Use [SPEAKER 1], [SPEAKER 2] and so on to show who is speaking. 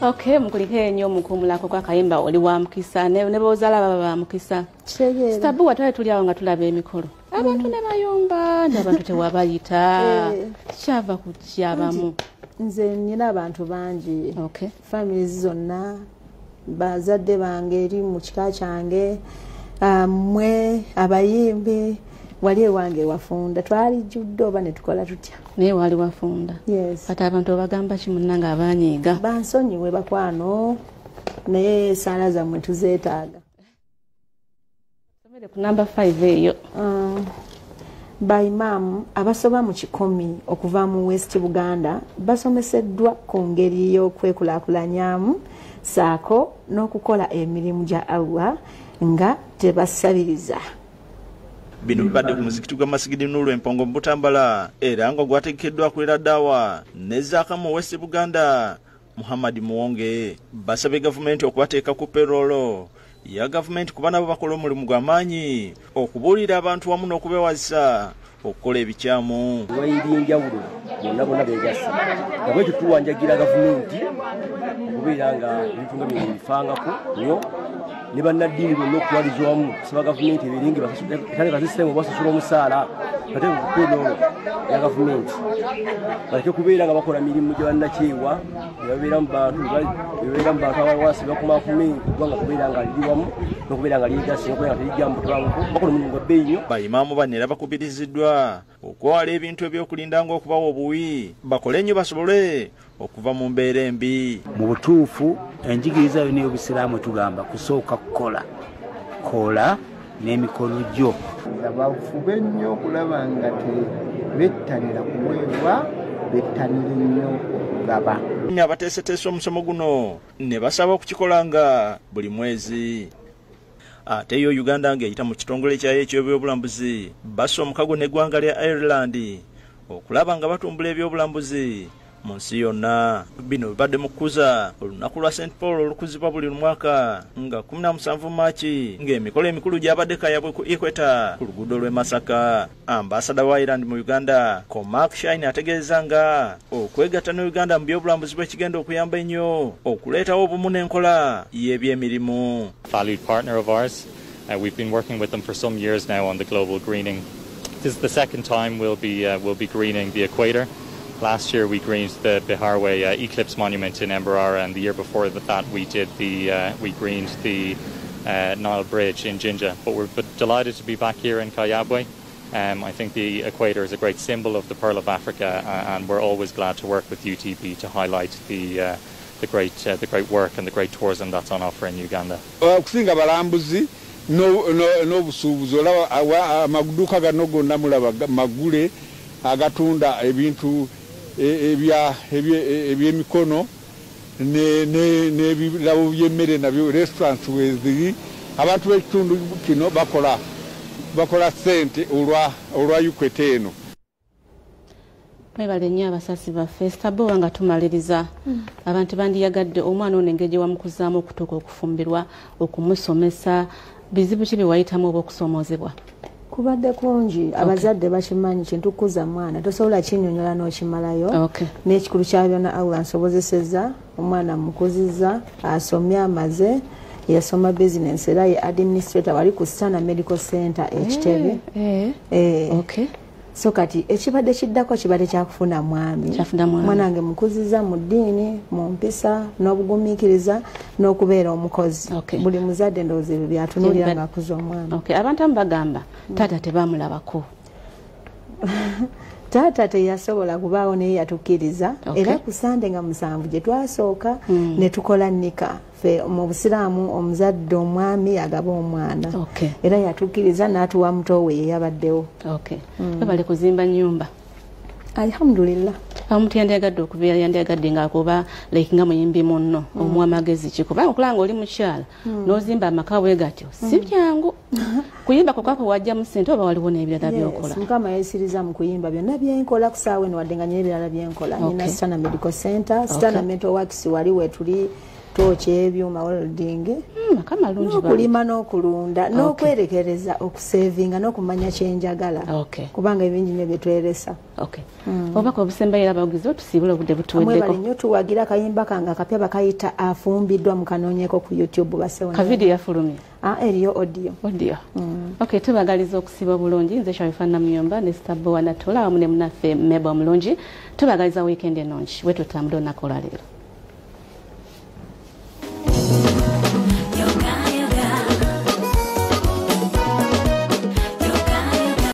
[SPEAKER 1] Okay, mukulike nnyo mukuumulako kwakayimba oli wa mukisa ne b'ozaala baba ba mukisa.
[SPEAKER 2] Kitegeera.
[SPEAKER 1] Sitabuwa twali tuli awo nga tulaba emikolo, abantu ne bayomba nti abantu tewabayita. Kyava ku kyabamu.
[SPEAKER 2] Nze nina abantu bangi, families zonna, bazadde bange eri mu kika kyange, mmwe abayimbi wali ewange wafunda, twalijjudde oba ne tukola tutya?
[SPEAKER 1] Naye wali wafunda.
[SPEAKER 2] Yes.
[SPEAKER 1] Kati abantu obagamba ki munnange abanyiiga?
[SPEAKER 2] Bansonyiwe bakwano, naye esaala zammwe tuzeetaaga.
[SPEAKER 1] Somere ku namba 5 eyo.
[SPEAKER 2] Baimaamu abasoba mu 100 okuva mu West Buganda basomeseddwa ku ngeri y'okwekulaakulanyaamu ssaako n'okukola emirimu gya Allah nga tebasabiriza.
[SPEAKER 3] Bino bibadde ku muzikiti gwa Masigidi Nuru Empongo mu Butambala era nga gwategekeddwa akulira daawa ne zaaka mu West Buganda Muhammad Muwonge. Basabye gavumenti okubateeka ku payroll ya gavumenti kuba nabo bakola omulimu gw'amaanyi okubuulira abantu wamu n'okubewazisa okukola ebikyamu.
[SPEAKER 4] Ebyenjawulo bonna bonna beegasse, nga bwekyo tuwanjagira gavumenti okubeera nga ebintu nga bino bifangako nnyo ne bannaddiini bonna okutwaliza wamu kusaba gavumenti ebiringi etandika sisitemu basasula omusaala bateeke ku payroll ya gavumenti, baleke kubeera nga bakola mirimu gya bannakyewa ne babeera mu bantu, ne babeera mu bantu abawansi bakumakume eggwanga kubeera nga liri wamu n'okubeera nga lyegasse n'okubeera nga terijja mu butabanguko, bakola omulimu gwa bbeeyi nnyo.
[SPEAKER 3] Bayimaamu bano era bakubiriziddwa okwewala ebintu ebyokulinda ng'okubawa obuwi, bakole nnyo basobole okuva mu mbeera embi.
[SPEAKER 5] Mu butuufu enjigiriza yonna ey'obusiraamu etugamba kusooka kukola, kola n'emikono gyo.
[SPEAKER 6] Bafube nnyo okulaba nga tebettanira kuweebwa, bettanire nnyo okugaba.
[SPEAKER 3] Abateeseteese omusomo guno ne basaba okukikola nga buli mwezi. Ate yo Uganda ng'eyita mu kitongole kyayo eky'ebyobulambuzi bassa omukago n'eggwanga lya Ireland okulaba nga batumbula ebyobulambuzi mu nsi yonna. Bino bibadde mu kukuza olunaku lwa St Paul olukuzibwa buli mwaka nga 17 Maaki, ng'emikolo emikulu gyabadde Kayabwe ku Equator ku luguudo lw'e Masaka. Ambasada wa Ireland mu Uganda Cormac Shine ategeeza nga okwegatta ne Uganda mu byobulambuzi bwe kigenda okuyamba ennyo okuleetawo obumu n'enkola y'ebyemirimu.
[SPEAKER 7] Valued partner of ours. We've been working with them for some years now on the global greening. This is the second time we'll be greening the equator. Last year we greened the Biharwe Eclipse Monument in Mbarara, and the year before that we greened the Nile Bridge in Jinja. But we're delighted to be back here in Kayabwe. I think the equator is a great symbol of the Pearl of Africa, and we're always glad to work with UTB to highlight the great work and the great tourism that's on offer in Uganda.
[SPEAKER 8] Okusinga balambuzi n'obusuubuzi, olaba amaduuka gano gonna mulaba magule agatunda ebintu ebyemikono n'ebirabo by'emmere, nabyo restaurants weziri. Abantu b'ekitundu kino bakola ssente olwa equator eno.
[SPEAKER 1] Mwebale nnyo abasasi baffe. Sitabowa nga tumaliriza, abantu bandiyagadde omwana ono engeri gye wamukuzaamu okutuuka okufumbirwa, okumusomesa, bizibu ki bye wayitamu oba okusoomoozebwa?
[SPEAKER 2] Kubadde kungi. Abazadde bakimanyi kintu kukuza mwana tosobola kinyonyola n'okimalayo. N'ekikulu kya byonna, Allah nsobozesezza omwana mukuzizza, asomye, amaze, yasoma business era ye administrator wali ku Sana Medical Center Ekitebe. So kati ekibadde kiddako kibadde kyakufuna mwami.
[SPEAKER 1] Kyafuna mwami.
[SPEAKER 2] Mwana wange mukuzizza mu ddiini, mu mpisa n'obugumiikiriza n'okubeera omukozi. Buli muzadde ndowooza ebyo byatunuulira ng'akuza omwana.
[SPEAKER 1] Okay. Abantu abamu bagamba taata tebamulabako.
[SPEAKER 2] Taata teyasobola kubaawo, naye yatukkiriza. Era ku Sande nga 7 gye twasooka ne tukola nika. Ffe mu busiraamu omuzadde omwami agaba omwana. Era yatukkiriza n'atuwa muto we yeyabaddewo.
[SPEAKER 1] Okay. Webale kuzimba nyumba.
[SPEAKER 2] Alhamdulillah.
[SPEAKER 1] Omuntu yandiyagadde okubeera, yandiyagadde ngaakuba like nga muyimbi munno, omuwa magezi ki? Kubanga okulaba nga oli mukyala n'ozimba amaka bwe gatyo si byangu. Kuyimba kwako wajjamu ssente oba waliwo n'ebirala by'okola?
[SPEAKER 2] Mukama yeesiriza mu kuyimba. Byonna byenkola ku saawa eno, wadde nga nyina ebirala byenkola, nyina Stana Medical Center, Stana Mental Works, wali wetuli twokya ebyuma, welding, n'okulima n'okulunda n'okwerekereza, okusevinga n'okumanya kyenjagala, kubanga ebingi nnyo byetweresa.
[SPEAKER 1] Obubaka obusembayo abawagizi, otusiibula, obudde butuweddeko.
[SPEAKER 2] Mwebale nnyo. Tuwagira akayimba kange akapya bakayita Afumbiddwa, mukanoonyeko ku YouTube basewo.
[SPEAKER 1] Kavidiyo yafulumye?
[SPEAKER 2] Eriyo audio.
[SPEAKER 1] Audio. Okay, tubagaliza okusiba obulungi. Nze Sharifa Namuyomba ne Starbowa Natola awamu ne munaffe Meba Omulungi, tubagaliza weekend ennungi. Wetutambula olunaku olwaleero.